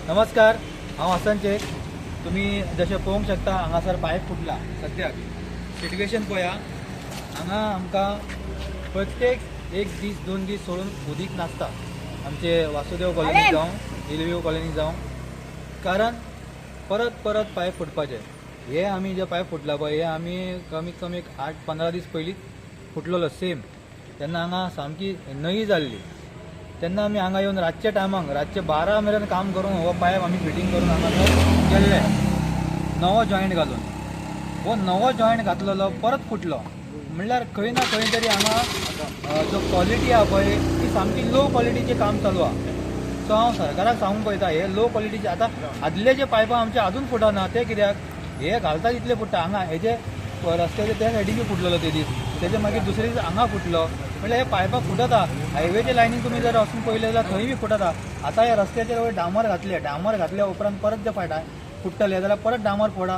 नमस्कार, हांव हसन शेख. तुमी जशें पळोवंक शकता हांगासर पायप फुटला. सद्याक सिट्युएशन पळया, हांगा आमकां प्रत्येक एक दीस दोन दीस सोडून उदीक नासता आमचे वासुदेव कॉलनी जावं हिलव्यू कॉलनी जावं, कारण परत परत पायप फुटपाचे. हे आमी जे पायप फुटला पळय, हे आमी कमीत कमी एक 8-15 दीस पयलीं फुटलेलो सेम. तेन्ना हांगा सामकी नयी जाल्ली. तेन्ना आमी हांगा येवन रातच्या टायमाक रातचे 12 मेरेन काम करून हो पायप आमी फिटींग करून हांगासर केल्ले, नवो जॉयंट घालून. हो नवो जॉयंट घातलेलो परत फुटलो. म्हणल्यार खंय ना खंय तरी हांगा जो क्वॉलिटी आहा पळय ती सामकी लो क्वॉलिटीचें काम चालू आहा. सो हांव सरकाराक सांगूंक पळयता, हे लो क्वॉलिटीचे आतां आदले जे पायपां आमचे आजून फुटना ते कित्याक हे घालता तितले फुट्टा. हांगा हेजे रस्त्याचे त्या सायडीन बी फुटलेलो ते दीस, तेजे मागीर दुसरे दीस हांगा फुटलो. म्हणल्यार हे पायपां फुटता. हायवेचे लायनीन तुमी जर वचून पळयलें जाल्यार थंय बी फुटता. आतां ह्या रस्त्याचेर वयर डामर घातले, डामर घातल्या उपरांत परत जे फायटा फुट्टले जाल्यार परत डामर फोडा,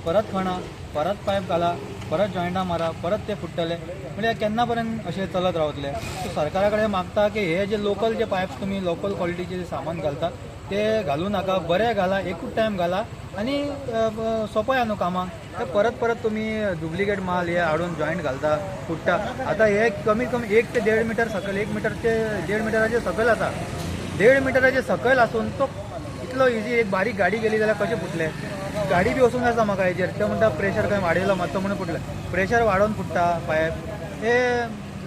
परत खणा, परत पायप घाला, परत जॉयंटां मारा, परत ते फुट्टले. म्हणल्यार केन्ना पर्यंत अशें चलत रावतले? सो सरकारा कडेन मागता की हे जे लोकल जे पायप्स तुमी लोकल क्वॉलिटीचे जे सामान घालता ते घालूं नाका, बरें घाला, एकूच टायम घाला आनी सोंपया न्हू कामाक. ते परत परत तुमी डुप्लिकेट माल हे हाडून जॉयंट घालता, फुट्टा. आतां हे कमीत कमी 1 ते 1.5 मिटर सकयल, 1 मिटर ते 1.5 मिटराचे सकयल आसा. 1.5 मिटराचे सकयल आसून तो इतलो इजी एक बारीक गाडी गेली जाल्यार कशें फुटलें? गाडी बी वचूंक आसा म्हाका हेजेर, ते म्हणटा प्रेशर खंय वाडयलो मातसो म्हणून फुटलें. प्रेशर वाडोवन फुट्टा पायप, हे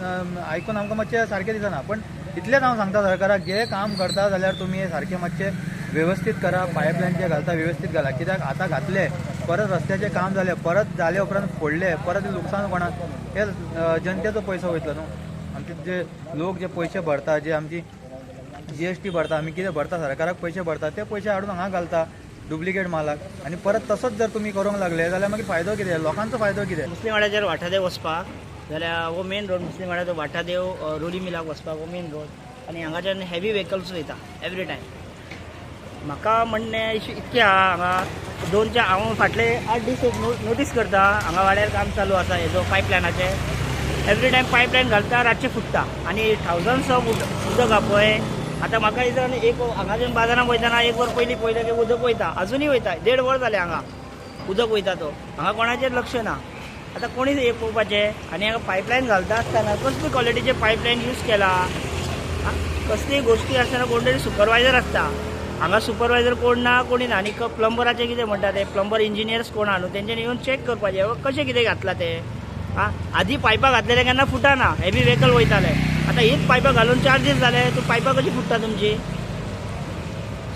आयकून आमकां मातशें सारकें दिसना. पण इतलेंच हांव सांगता सरकाराक, जे काम करता जाल्यार तुमी हे सारकें मातशें वेवस्थीत करा. पायपलायन जे घालता वेवस्थीत घाला, कित्याक आतां घातले परत रस्त्याचें काम जालें, परत जाले उपरांत फोडले, परत लुकसाण कोणाक? हे जनतेचो पयसो वयतलो न्हू. आमचे जे लोक जे पयशे भरता, जे आमची GST भरता, आमी कितें भरता सरकाराक पयशे भरता, ते पयशे हाडून हांगा घालता डुप्लिकेट मालाक. आनी परत तसोच जर तुमी करूंक लागले जाल्यार मागीर फायदो कितें? लोकांचो फायदो कितें? मुस्लीम वाड्याचेर वाठादेव वचपाक जाल्यार हो मेन रोड, मुस्लीम वाड्याचो वाठादेव रोली मिलाक वचपाक हो मेन रोड. आनी हांगाच्यान हेवी व्हेकल्स वयता एवरी टायम. म्हाका म्हणणें इतकें आहा, हांगा 2-4 हांव फाटले 8 दीस एक नोटीस करता, हांगा वाड्यार काम चालू आसा हेजो पायपलायनाचें. एवरी टायम पायपलायन घालता, रातचें फुट्टा आनी थावजंड्स ऑफ उदक आहा पळय. आतां म्हाका दिसता एक हांगाच्यान बाजारान वयतना 1 वर पयलीं पळयलें की उदक वयता, अजुनूय वयता. 1.5 वर जालें हांगा उदक वयता, तो हांगा कोणाचेर लक्ष ना. आतां कोणी हे पळोवपाचें. आनी हांगा पायपलायन घालता आसतना कसली क्वॉलिटीचें पायपलायन यूज केला, कसली गोश्टी आसतना कोण तरी सुपरवायजर आसता. हांगा सुपरवायजर कोण ना, कोणी ना. आनी प्लंबराचें कितें म्हणटा ते प्लंबर इंजिनियर्स कोण आहा न्हू, तेंच्यांनी येवन चॅक करपाचें कशें कितें घातलां तें. आं, आदी पायपां घातलेले केन्ना फुटना, हेवी व्हेकल वयताले. आतां हीच पायपां घालून 4 दीस जाले, तूं पायपां कशी फुट्टा तुमची?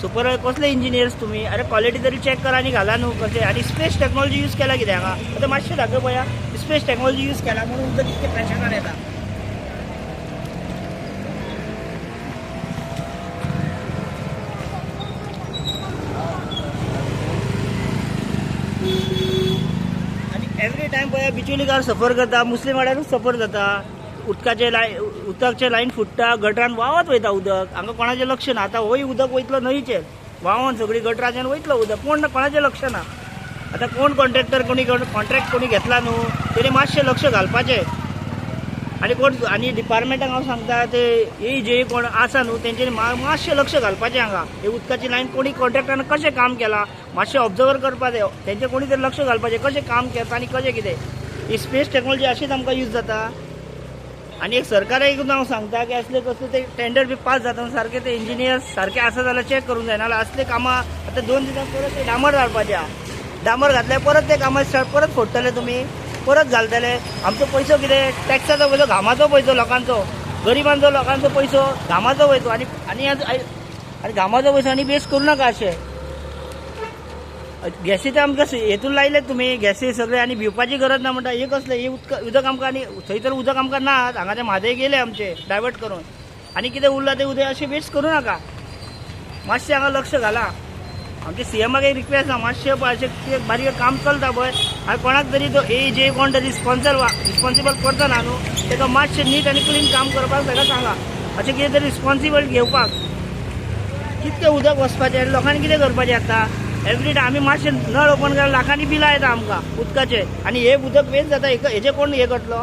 सुपरवायजर कसले इंजिनियर्स तुमी? अरे क्वॉलिटी तरी चॅक करा आनी घाला न्हू कशें. आनी स्पेस टेक्नॉलॉजी यूज केला कितें हांगा? आतां मातशें दाखय पळया, स्पेस टेक्नॉलॉजी यूज केला म्हणून उदक इतकें प्रेशरान येता. आनी एवरी टायम पळया बिचोलीकार सफर करता, मुस्लीम वाड्यारूच सफर जाता. उदकाचे लायन, उदकाचे लायन फुट्टा, गटरान व्हांवत वयता उदक. हांगा कोणाचें लक्ष ना. आतां होय उदक वयतलो न्हंयचेर व्हांवोन, सगळी गटराच्यान वयतलो उदक, कोण ना, कोणाचें लक्ष ना. आतां कोण कॉन्ट्रॅक्टर, कोणी कॉन्ट्रॅक्ट कोणी घेतला न्हू, तेणी मातशें लक्ष घालपाचें. आनी कोण आनी डिपार्टमेंटाक हांव सांगता, ते ए जे कोण आसा न्हू तेंच्यांनी मातशें लक्ष घालपाचें हांगा. हे उदकाची लायन कोणी कॉन्ट्रॅक्टरान कशें काम केलां मातशें ऑब्जर्व करपाचें, तेंचें कोणी तरी लक्ष घालपाचें कशें काम केता आनी कशें कितें. ही स्पेस टेक्नॉलॉजी अशीच आमकां यूज जाता. आनी एक सरकाराक एक हांव सांगता की असले कसले ते टेंडर बी पास जाता सारके ते इंजिनियर्स सारके आसा जाल्यार चॅक करूंक जाय, नाजाल्यार असले कामां आतां 2 दिसां परत ते डांबर घालपाचे आहा. डांबर घातल्यार परत ते कामां परत फोडटले तुमी, परत घालतले. आमचो पयसो कितें? टॅक्साचो पयसो, घामाचो पयसो, लोकांचो, गरिबांचो लोकांचो पयसो, घामाचो पयसो. आनी आनी आनी घामाचो पयसो आनी वेस्ट करूं नाका अशें. गॅसी तर आमकां हेतून लायले तुमी गॅसी सगळे, आनी भिवपाची गरज ना म्हणटा. हे कसलें हे उदक, उदक आमकां आनी थंय तर उदक आमकां ना, हांगाचे म्हादय गेले आमचे डायवर्ट करून, आनी कितें उरलां तें उदक अशें वेस्ट करूं नाका. मातशें हांगा लक्ष घाला. आमचे CMाक एक रिक्वेस्ट आहा, मातशें अशें कितें बारीक काम चलता पळय, आनी कोणाक तरी तो ए जे कोण तरी रिस्पॉन्सिबल करता ना न्हू, ताका मातशें नीट आनी क्लीन काम करपाक ताका सांगा. अशें कितें तरी रिस्पॉन्सिबल घेवपाक. कितकें उदक वचपाचें आनी लोकांनी कितें करपाचें आतां? एवरी टायम आमी मातशें नळ ओपन केल्यार लाखांनी बिलां येता आमकां उदकाचें, आनी हे उदक वेस्ट जाता. हेजें कोण हें करतलो?